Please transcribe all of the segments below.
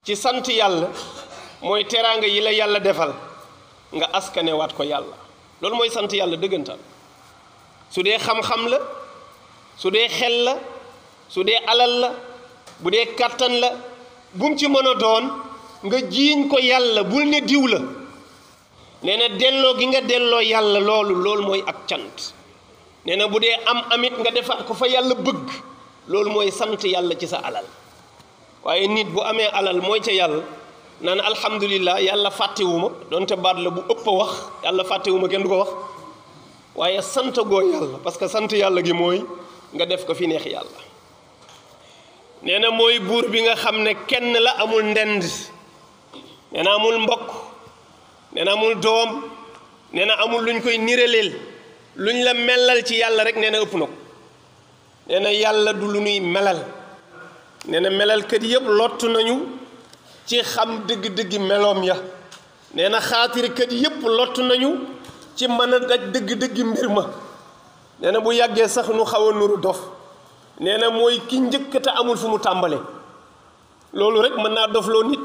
ci sant yàlla mooy teraanga yi la yàlla defal nga askanewaat ko yàlla loolu mooy sant yàlla dëggantaan su dee xam-xam la su dee xel la su dee alal la bu dee kàttan la bu mu ci mën a doon nga jiiñ ko yàlla bul ne diw la nee na delloo gi nga delloo yàlla loolu mooy ak cant nee na bu dee am amit nga defaat ko fa yàlla bëgg loolu mooy sant yàlla ci sa alal waaye nit bu amee alal mooy ca yàlla naan alhamdulillah yàlla fàttewuma donte baat la bu ëpp a wax yàlla fàttewuma kenn du ko wax waaye sant goo yàlla parce que sant yàlla gi mooy nga def ko fi neex yàlla nee na mooy buur bi nga xam ne kenn la amul ndend nee na amul mbokk nee na amul doom nee na amul luñ koy niraleel luñ la melal ci yàlla rek nee na ëpp na ko nee na yàlla du lu nuy melal nee na melal kër yëpp lottu nañu ci xam dëgg-dëggi meloom ya nee na xaatir kër yëpp lottu nañu ci mën a daj dëgg-dëggi mbir ma nee na bu yàggee sax nu xaw a nuru dof nee na mooy ki njëkk te amul fu mu tàmbale loolu rek mën naa dofloo nit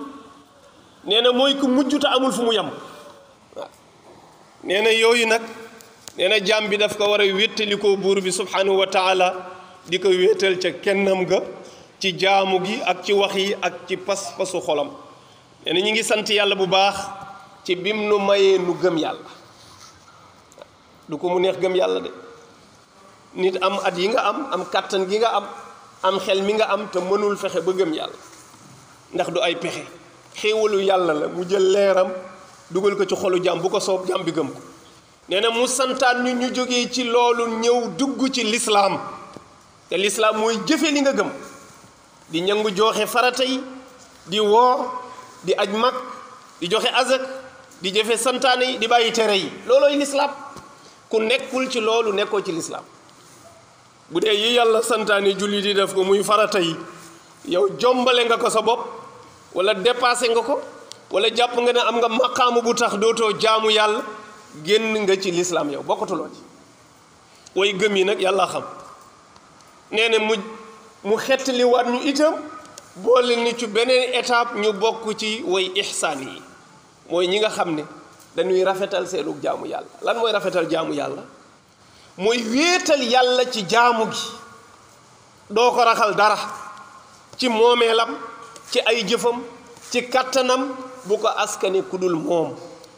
nee na mooy ku mujj te amul fu mu yem waaw nee na yooyu nag nee na jaam bi daf ko war a wéttalikoo buur bi subhanahu wa taala di ko wéetal ca kennam ga ci jaamu gi ak ci wax yi ak ci pas-pasu xolam nee na ñu ngi sant yàlla bu baax ci bim nu mayee nu gëm yàlla du ko mu neex gëm yàlla de nit am at yi nga am kàttan gi nga am xel mi nga am te mënul fexe ba gëm yàlla ndax du ay pexe xéewalu yàlla la mu jël leeram dugal ko ci xolu jàmm bu ko soob jàmm bi gëm ko nee na mu santaan ñu jógee ci loolu ñëw dugg ci lislaam te lislaam mooy jëfe li nga gëm di ñangu joxe farata yi di woor di aj mag di joxe azak di jëfe santaane yi di bàyyi tere yi loolooy lislaam ku nekkul ci loolu nekkoo ci lislaam bu dee yi yàlla santaane julli di def ko muy farata yi yow jombale nga ko sa bopp wala dépassé nga ko wala jàpp nga ne am nga maqaamu bu tax dootoo jaamu yàlla génn nga ci lislaam yow bokkatuloo ci way gëm yi nag yàlla xam nee na mu xettali waat ñu itam boole ni ci beneen étape ñu bokk ci way ihsaan yi mooy ñi nga xam ne dañuy rafetal seenu jaamu yàlla lan mooy rafetal jaamu yàlla mooy wéetal yàlla ci jaamu gi doo ko raxal dara ci moomeelam ci ay jëfam ci kattanam bu ko askane kudul moom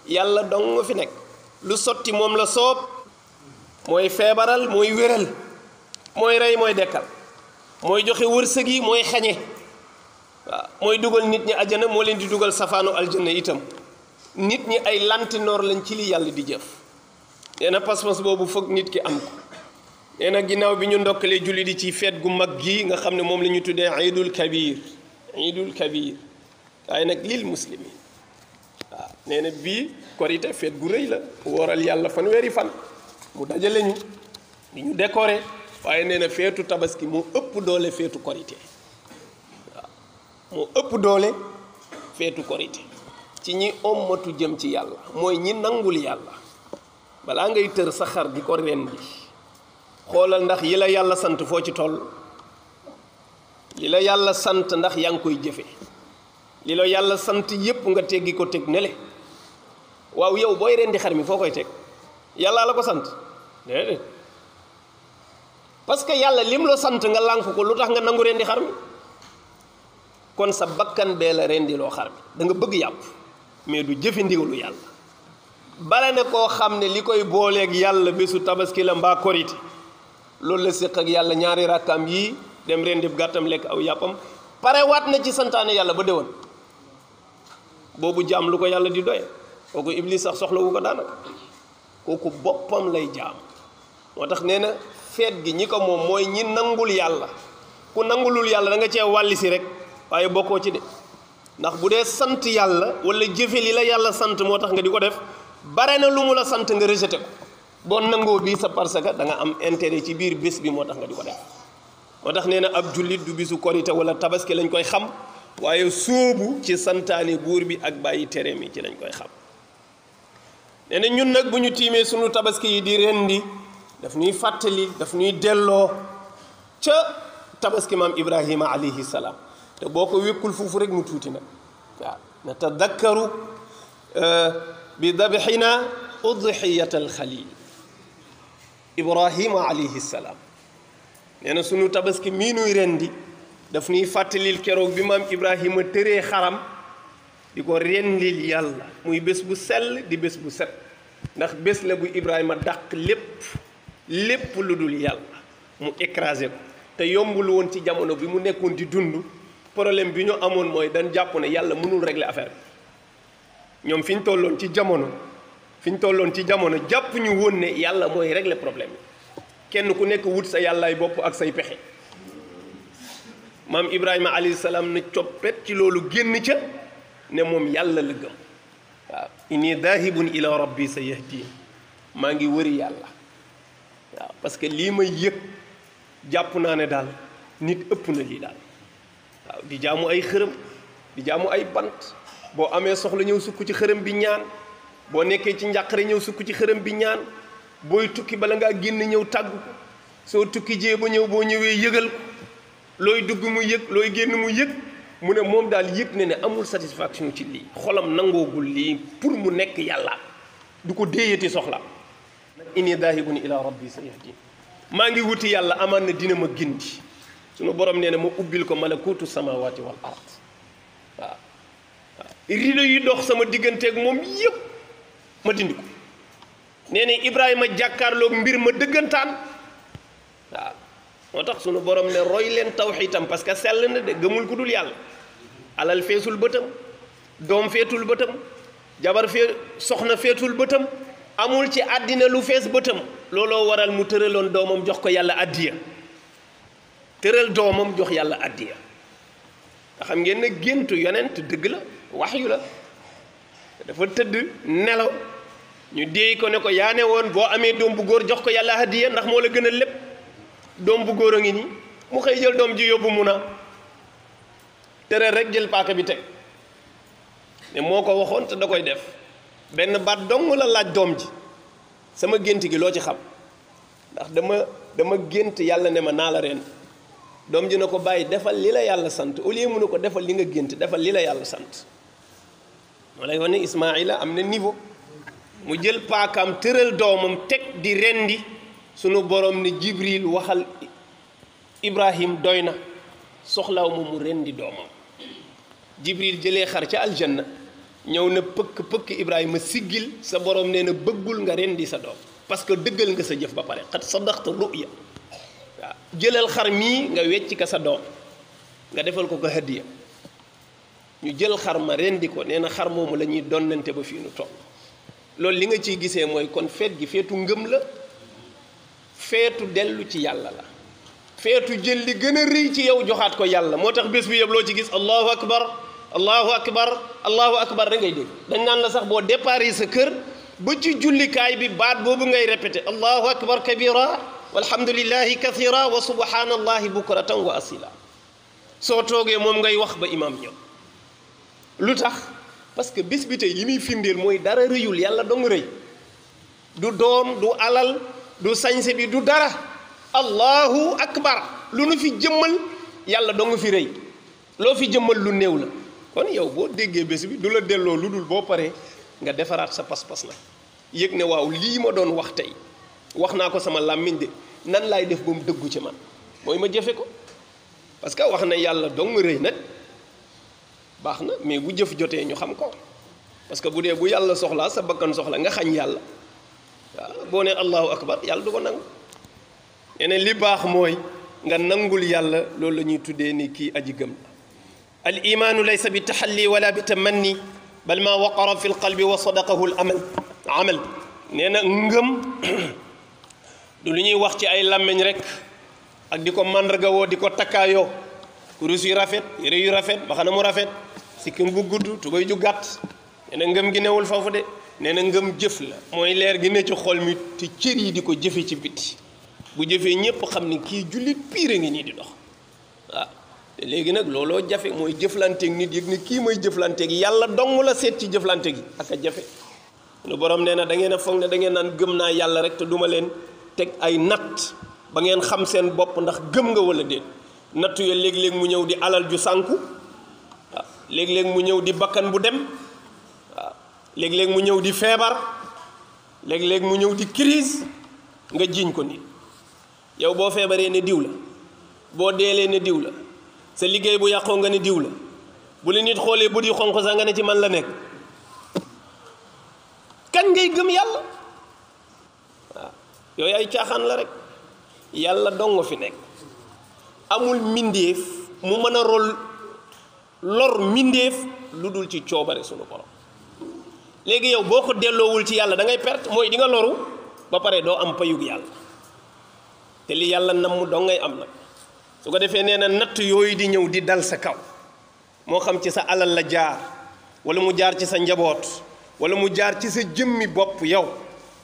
yàlla dong nga fi nekk lu sotti moom la soob mooy feebaral mooy wéral mooy rey mooy dekkal mooy joxe wërsëg yi mooy xañe waaw mooy dugal nit ñi ajana moo leen di dugal safaanu aljanna itam nit ñi ay lantinoor lañ ci li yàlla di jëf nee na pas-pas boobu foog nit ki am ko nee na ginnaaw bi ñu ndokkalee julli di ci feet gu mag gi nga xam ne moom la ñu tuddee iidul kabir waaye nag lil muslimin waaw nee na bii korite feet gu rëy la wooral yàlla fanweeri fan mu dajale ñu di ñu décorer waaye nee na feetu tabaski moo ëpp doole feetu korite waaw moo ëpp doole feetu korite ci ñi ommatu jëm ci yàlla mooy ñi nangul yàlla balaa ngay tër sa xar di ko rendi xoolal ndax yi la yàlla sant foo ci toll li la yàlla sant ndax yaa ngi koy jëfe li la yàlla sant yépp nga teggi ko teg nele waaw yow booy rendi xar mi foo koy teg yàlla la ko sant déedéet parce que yàlla lim la sant nga lànk ko lu tax nga nangu rendi xar mi kon sa bakkan bee la rendiloo xar mi da nga bëgg yàpp mais du jëfe ndigalu yàlla bare ne koo xam ne li koy booleeg yàlla bésu tabaski la mbaa korite loolu la séq ak yàlla ñaari rakkaam yii dem rendib gàttam lekk aw yàppam pare waat na ci santaane yàlla ba déwén boobu jaam lu ko yàlla di doye kooku iblis sax soxlawu ko daanaka kooku boppam lay jaam moo tax nee na feet gi ñi ko moom mooy ñi nangul yàlla ku nangulul yàlla da nga cee wàlli si rek waaye bokkoo ci de ndax bu dee sant yàlla wala jëfe li la yàlla sant moo tax nga di ko def bare na lu mu la sant nga rejeté ko boo nangoo bii sa parce que da nga am intérêt ci biir bés bi moo tax nga di ko def moo tax nee na ab jullit du bisu korite wala tabaski lañ koy xam waaye sóobu ci santaane buur bi ak bàyyi tere mi ci lañ koy xam nee na ñun nag bu ñu tiimee sunu tabaski yi di rendi daf ñuy fàttali daf ñuy delloo ca tabaski maam Ibrahima alayhi salaam te boo ko wékkul foofu rek mu tuuti nag waaw natadakkaru bi dabxina udxiyata alxalil ibrahima alayhi salaam nee na sunu tabaski mii nuy rendi daf nuy fàttalil keroog bi maam ibrahima tëree xaram di ko rendil yàlla muy bés bu sell di bés bu set ndax bés la bu ibrahima dàq lépp lu dul yàlla mu écrasé ko te yombul woon ci jamono bi mu nekkoon di dund problème bi ñu amoon mooy dañ jàpp ne yàlla mënul régler affaire bi ñoom fi ñu tolloon ci jamono jàpp ñu woon ne yàlla mooy régler problème bi kenn ku nekk wut sa yàllaay bopp ak say pexe maam ibrahima alayhi salaam ne coppet ci loolu génn ca ne moom yàlla la gëm waaw inni daahibun ila rabbi sa yahdin maa ngi wëri yàlla waaw parce que lii may yëg jàpp naa ne daal nit ëpp na lii daal waaw di jaamu ay xërëm di jaamu ay bant boo amee soxla ñëw sukk ci xërëm bi ñaan boo nekkee ci njàqare ñëw sukk ci xërëm bi ñaan booy tukki bala ngaa génn ñëw tàggu ko soo tukki jee ba ñëw boo ñëwee yëgal ko looy dugg mu yëg looy génn mu yëg mu ne moom daal yëg ne amul satisfaction ci lii xolam nangoogul lii pour mu nekk yàlla du ko déeyati soxla inni daahibun ila rabbi sayahdin maa ngi wuti yàlla amaan na dina ma gindi sunu borom nee na ma ubbil ko malakutu samawati wal ard waaw rido yi dox sama digganteeg moom yëpp ma dindi ko nee na ibrahima jàkkaarloog mbir ma dëggantaan waaw moo tax sunu borom ne roy leen tawxiitam parce que sell na de gëmul ku dul yàlla alal feesul bëtam doom feetul bëtam jabar soxna feetul bëtam amul ci àddina lu fees bëtam looloo waral mu tëraloon doomam jox ko yàlla addiya tëral doomam jox yàlla addiya nga xam ngeen ne géntu yonent dëgg la waxyu la dafa tëdd nelaw ñu déey ko ne ko yaa ne woon boo amee doom bu góor jox ko yàlla addiya ndax moo la gën a lépp doom bu góor a ngi nii mu xëy jël doom ji yóbbu mun a tëral rek jël paaka bi teg ne moo ko waxoon te da koy def benn baat dong la laaj doom ji sama gént gi loo ci xam ndax dama gént yàlla ne ma naa la ren doom ji na ko bàyyi defal li la yàlla sant au lieu mu ne ko defal li nga gént defal li la yàlla sant moo lay wane Ismaïla am na niveau mu jël paakaam tëral doomam teg di rendi sunu borom ne Jibril waxal Ibrahim doy na soxlaw ma mu rendi doomam Jibril jëlee xar ca aljanna ñëw na pëkk Ibrahima siggil sa borom nee na bëggul nga rendi sa doom parce que dëggal nga sa jëf ba pare xat sadaqta ru'ya waaw jëlal xar mii nga wecc ka sa doom nga defal ko hadiya ñu jël xar ma rendi ko nee na xar moomu la ñuy donnante ba fii nu toll loolu li nga ciy gisee mooy kon feet gi feetu ngëm la feetu dellu ci yàlla la feetu jël li gën a rëy ci yow joxaat ko yàlla moo tax bés bi yëpp loo ci gis allahu akbar allahu akbar allahu akbar da ngay dégg dañ naan la sax boo départ sa kër ba ci jullikaay bi baat boobu ngay répété allahu akbar kabira walhamdulillahi kathira wa subhanallahi bukratan wa asila soo toogee moom ngay wax ba imam ñëw lu tax parce que bés bi tey yi muy firndeel mooy dara rëyul yàlla dong rëy du doom du alal du sañse bi du dara allahu akbar lu nu fi jëmmal yàlla dong fi rëy loo fi jëmmal lu néew la kon yow boo déggee bés bi du la delloo lu dul boo paree nga defaraat sa pas-pas nag yëg ne waaw lii ma doon wax tey wax naa ko sama làmmiñ de nan laay def ba mu dëggu ci man mooy ma jëfe ko parce que wax na yàlla dong rëy nag baax na mais bu jëf jotee ñu xam ko parce que bu dee bu yàlla soxlaa sa bakkan soxla nga xañ yàlla waaw boo ne allahu akbar yàlla du ko nangu yeneen li baax mooy nga nangul yàlla loolu la ñuy tuddee ni kii aji gëm la al imaanu laysa bi taxalli wala bi tamanni bal ma waqara fi lqalbi wa sadaqahu al amal nee na ngëm du lu ñuy wax ci ay làmmeñ rek ak di ko màndarga woo di ko takkaayoo kurus yu rafet yére yu rafet baxana mu rafet sikkim bu gudd tubay ju gàtt nee na ngëm gi newul foofu de nee na ngëm jëf la mooy leer gi ne ci xol mi te cër yi di ko jëfe ci biti bu jëfee ñépp xam ni kii jullit piire ngi nii di dox waaw te léegi nag looloo jafe mooy jëflanteeg nit yëg ni kii mooy jëflanteeg yàlla dong la seet ci jëflante gi ak a jafe lu borom nee na da ngeen a foog ne da ngeen naan gëm naa yàlla rek te duma leen teg ay natt ba ngeen xam seen bopp ndax gëm nga wala déet nattu ya léeg-léeg mu ñëw di alal ju sànku waaw léeg-léeg mu ñëw di bakkan bu dem waaw léeg-léeg mu ñëw di feebar léeg-léeg mu ñëw di crise nga jiiñ ko nit yow boo feebaree ne diw la boo deelee ne diw la sa liggéey bu yàqoo nga ne diw la bu la nit xoolee bu di xonq sax nga ne ci man la nekk kan ngay gëm yàlla waaw yooyu ay caaxaan la rek yàlla dong nga fi nekk amul mbindéef mu mën a lor mbindéef lu dul ci coobare sunu borom léegi yow boo ko delloowul ci yàlla da ngay perte mooy di nga loru ba pare doo am payug yàlla te li yàlla namm doo ngay am nag su ko defee nee na natt yooyu di ñëw di dal sa kaw moo xam ci sa alal la jaar wala mu jaar ci sa njaboot wala mu jaar ci sa jëmmi bopp yow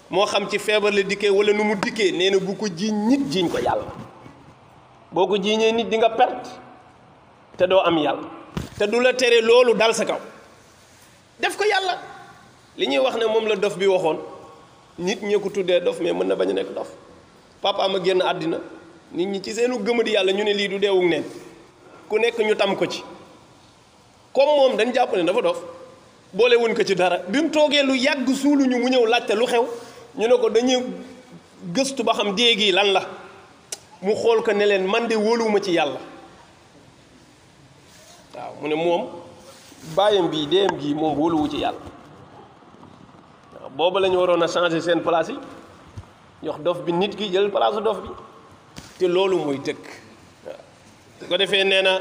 moo xam ci feebar la dikkee wala nu mu dikkee nee na bu ko jiiñ nit jiiñ ko yàlla boo ko jiiñee nit di nga perte te doo am yàlla te du la tere loolu dal sa kaw def ko yàlla li ñuy wax ne moom la dof bi waxoon nit ñi ko tuddee dof mais mën na bañ a nekk dof papaam a génn àddina nit ñi ci seenu gëmadi yàlla ñu ne lii du deewug neen ku nekk ñu tam ko ci comme moom dañ jàpp ne dafa dof boole wuñ ko ci dara bi mu toogee lu yàgg suuluñu mu ñëw laajte lu xew ñu ne ko dañuy gëstu ba xam dee gi lan la mu xool ko ne leen man de wóoluwuma ci yàlla waaw mu ne moom bàyyam bii deem gii moom wóoluwu ci yàlla waaw booba la ñu waroon a changer seen place yi jox dof bi nit ki jël place dof bi te loolu mooy dëkk waaw su ko defee nee na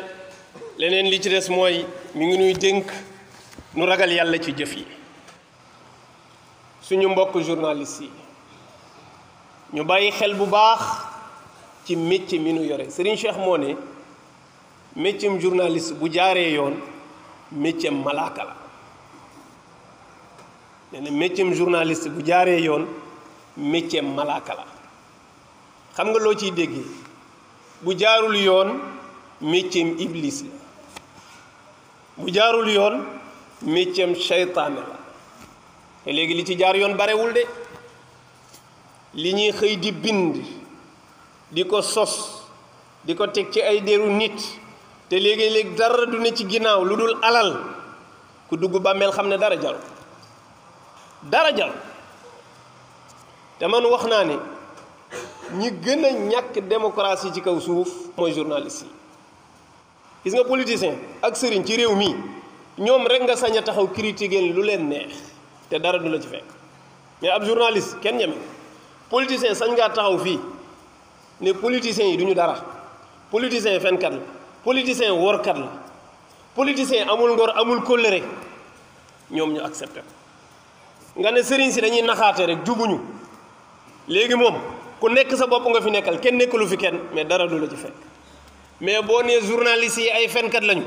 leneen li ci des mooy mi ngi nuy dénk nu ragal yàlla ci jëf yi suñu mbokk journaliste yi ñu bàyyi xel bu baax ci métier mi nu yore Serigne Cheikh moo ne métier journaliste bu jaaree yoon métier malaaka la nee na métier journaliste bu jaaree yoon métier malaaka la xam nga loo ciy déggee bu jaarul yoon métier iblis la bu jaarul yoon métier seytaane la te léegi li ci jaar yoon barewul de li ñuy xëy di bind di ko sos di ko teg ci ay deru nit te léegi-léegi dara du ne ci ginnaaw lu dul alal ku dugg bàmmeel xam ne dara jaru te man wax naa ne ñi gën a ñàkk démocratie ci kaw suuf mooy journaliste yi gis nga politicien ak sëriñ ci réew mi ñoom rek nga sañ a taxaw critiquer lu leen neex te dara du la ci fekk mais ab journaliste kenn ñeme politicien sañ ngaa taxaw fii ne politiciens yi duñu dara politicien fenkat la politicien workat la politicien amul ngor amul kóllëre ñoom ñu accepté ko nga ne sëriñ si dañuy naxaate rek jubuñu léegi moom ku nekk sa bopp nga fi nekkal kenn nekkalu fi kenn mais dara du la ci fekk mais boo nee journaliste yi ay fenkat lañu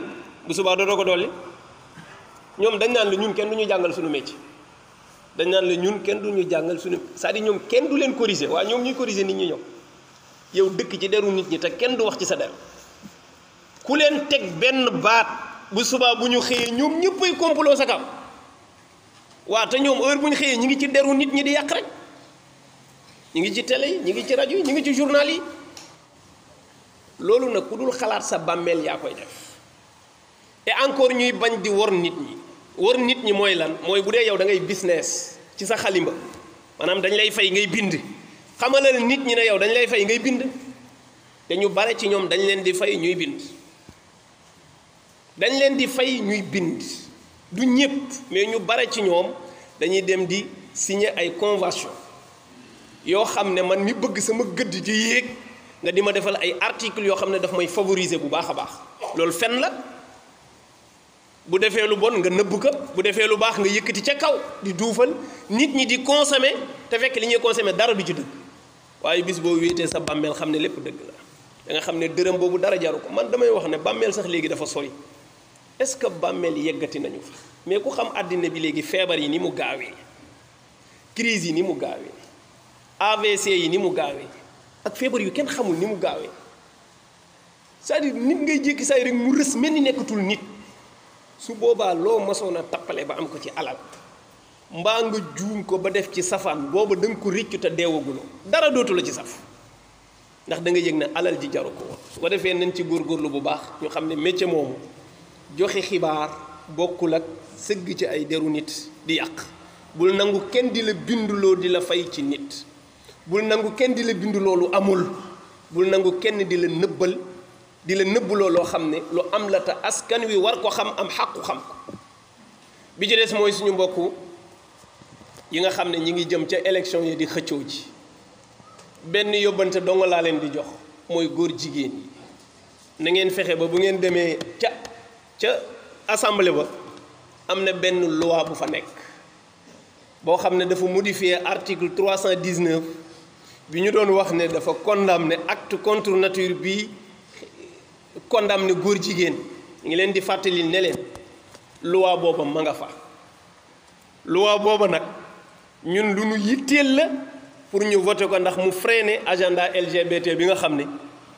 bu subaa dootoo ko dolli ñoom dañ naan la ñun kenn du ñu jàngal suñu métier dañ naan la ñun kenn du ñu jàngal suñu c'est-à-dire ñoom kenn du leen corriger waaye ñoom ñuy corriger nit ñi ñoom yow dëkk ci deru nit ñi te kenn du wax ci sa der ku leen teg benn baat bu subaa bu ñu xëyee ñoom ñëppay complot sa kaw waaw te ñoom heure bu ñu xëyee ñi ngi ci deru nit ñi di yàq rek ñi ngi ci télé yi ñi ngi ci rajo yi ñi ngi ci journal yi loolu nag ku dul xalaat sa bàmmeel yaa koy def et encore ñuy bañ di wor nit ñi mooy lan mooy bu dee yow da ngay business ci sa xalimba maanaam dañ lay fay ngay bind xamalal nit ñi ne yow dañ lay fay ngay bind te ñu bare ci ñoom dañ leen di fay ñuy bind du ñëpp mais ñu bare ci ñoom dañuy dem di signer ay convention yoo xam ne man mi bëgg sama gëdd ci yéeg nga di ma defal ay articles yoo xam ne daf may favoriser bu baax a baax loolu fen la bu defee lu bon nga nëbb ko bu defee lu baax nga yëkkati ca kaw di duufal nit ñi di consommer te fekk li ñuy consommer dara du ci dëgg waaye bis boo wéetee sa bàmmeel xam ne lépp dëgg la da nga xam ne dërëm boobu dara jaru ko man damay wax ne bàmmeel sax léegi dafa sori est-ce que bàmmeel yeggati nañu fa mais ku xam àddina bi léegi feebar yi ni mu gaawee crise yi ni mu gaawee AVC yi ni mu gaawee ak feebar yu kenn xamul ni mu gaawee c'est-à-dire nit ngay jékki saay rek mu rës mel ni nekkatul nit su boobaa loo mosoon a tappale ba am ko ci alal mbaa nga juum ko ba def ci safaan booba da nga ko réccu te deewaguloo dara dootu la ci saf ndax da nga yëg ne alal ji jaru ko woon su ko defee nañ ci góorgóorlu bu baax ñu xam ne métier moomu joxe xibaar bokkul ak sëgg ci ay deru nit di yàq. bul nangu kenn di la binduloo di la fay ci nit bul nangu kenn di la binduloo lu amul bul nangu kenn di la nëbbal di la nëbbuloo loo xam ne lu am la te askan wi war ko xam am xàqu xam ko. bi ci des mooy suñu mbokk yi nga xam ne ñi ngi jëm ca élection yi di xëccoo ji benn yóbbante dong laa leen di jox mooy góor jigéen yi na ngeen fexe ba bu ngeen demee ca assemblée ba am na benn loi bu fa nekk boo xam ne dafa modifier article 319 bi ñu doon wax ne dafa condamné acte contre nature bi condamné góor jigéen ngi leen di fàttali ne leen loi booba ma nga fa loi booba nag ñun lu ñu yitteel la pour ñu voter ko ndax mu freiner agenda LGBT bi nga xam ne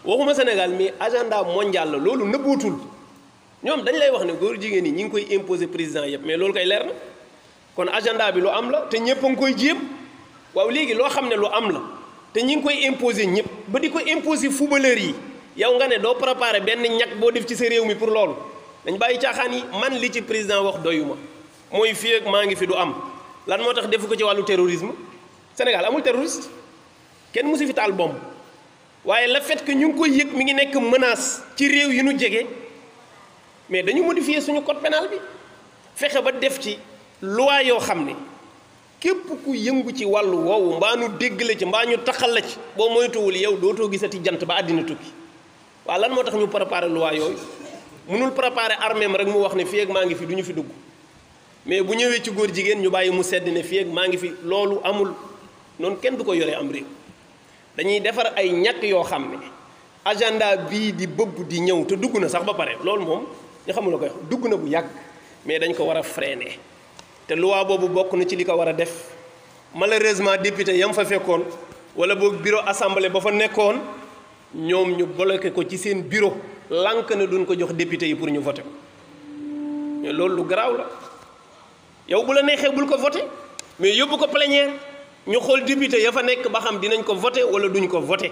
waxuma Sénégal mais agenda mondial la loolu nëbbootul ñoom dañ lay wax ne góor jigéen ñi ñi ngi koy imposer président yëpp mais loolu kay leer na kon agenda bi lu am la te ñëpp a ngi koy jéem waaw léegi loo xam ne lu am la te ñi ngi koy imposer ñëpp ba di ko imposer footballeur yi yow nga ne doo préparer benn ñàkk boo def ci sa réew mi pour loolu dañ bàyyi caaxaan yi. man li ci président wax doyuma mooy fii ak maa ngi fi du am lan moo tax defu ko ci wàllu terrorisme Sénégal amul terroriste kenn musu fi taal bomb waaye le fait que ñu ngi koy yëg mi ngi nekk menace ci réew yi nu jege mais dañu modifier suñu code pénal bi fexe ba def ci loi yoo xam ne képp ku yëngu ci wàllu woowu mbaa nu dégg la ci mbaa ñu taxal la ci boo moytuwul yow dootoo gisati jant ba àddina tukki waaw lan moo tax ñu préparer loi yooyu mënul préparer armée rek mu wax ne fii ak maa ngi fi du ñu fi dugg mais bu ñëwee ci góor jigéen ñu bàyyi mu sedd ne fii ak maa ngi fi loolu amul noonu kenn du ko yoree am réew dañuy defar ay ñàkk yoo xam ne agenda bii di bëgg di ñëw te dugg na sax ba pare loolu moom ñu xamul la koy wax dugg na bu yàgg mais dañ ko war a freiner te loi boobu bokk na ci li ko war a def malheureusement député yam fa fekkoon wala boog bureau assemblée ba fa nekkoon ñoom ñu bloqué ko ci seen bureau lànk na duñ ko jox député yi pour ñu voté ko mais loolu lu garaaw la yow bu la neexee bul ko voté mais yóbbu ko plénière ñu xool député ya fa nekk ba xam dinañ ko voté wala duñ ko voté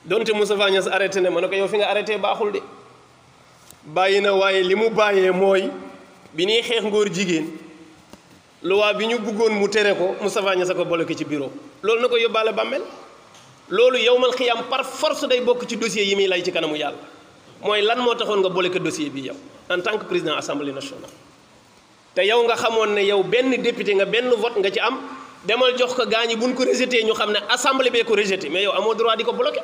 donte Moustapha Niasse arrêté ne ma ne ko yow fi nga arrêté baaxul de bàyyi na waaye li mu bàyyee mooy bi ñuy xeex ngóor jigéen loi bi ñu bëggoon mu tere ko Moustapha Niasse ko bloqué ci bureau loolu na ko yóbbaale bàmmeel loolu yowmal xiyam par force day bokk ci dossier yi muy lay ci kanamu yàlla mooy lan moo taxoon nga bloqué dossier bi yow en tant que président assemblée nationale te yow nga xamoon ne yow benn député nga benn vote nga ci am demal jox ko gaañi buñ ko rejeté ñu xam ne assemblée bee ko rejeté mais yow amoo droit di ko bloqué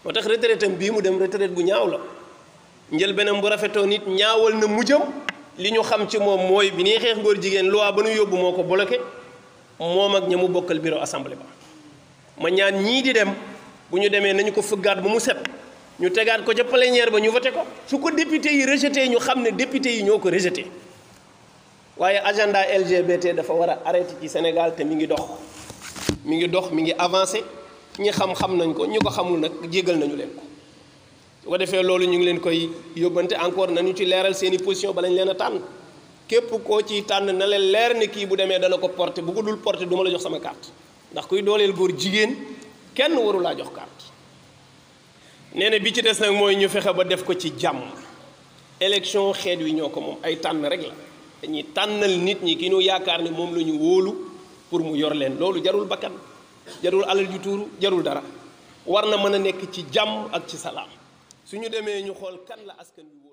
moo tax retraitam bii mu dem retraite bu ñaaw la njël beneen bu rafetoo nit ñaawal na mujjam li ñu xam ci moom mooy bi ñuy xeex ngóor jigéen loi ba nu yóbbu moo ko bloqué moom ak ña mu bokkal bureau assemblée ba ma ñaan ñii di dem bu ñu demee nañu ko fëggaat ba mu set ñu tegaat ko ca plénière ba ñu voté ko su ko député yi rejeté ñu xam ne député yi ñoo ko rejeté waaye agenda LGBT dafa war a arrêté ci Sénégal te mi ngi dox mi ngi avancé ñi xam-xam nañ ko ñi ko xamul nag jégal nañu leen ko su ko defee loolu ñu ngi leen koy yóbbante encore nañu ci leeral seeni position ba lañ leen a tànn képp koo ciy tànn na leen leer ne kii bu demee dana ko porté bu ko dul porté du ma la jox sama carte ndax kuy dooleel góor jigéen kenn waru laa jox carte nee na bi ci des nag mooy ñu fexe ba def ko ci jàmm élection xeet wi ñoo ko moom ay tànn rek la dañuy tànnal nit ñi ki ñu yaakaar ne moom la ñu wóolu pour mu yor leen loolu jarul bakkan jarul alal ju tuuru jarul dara war na mën a nekk ci jàmm ak ci salaam su ñu demee ñu xool kan la askan wi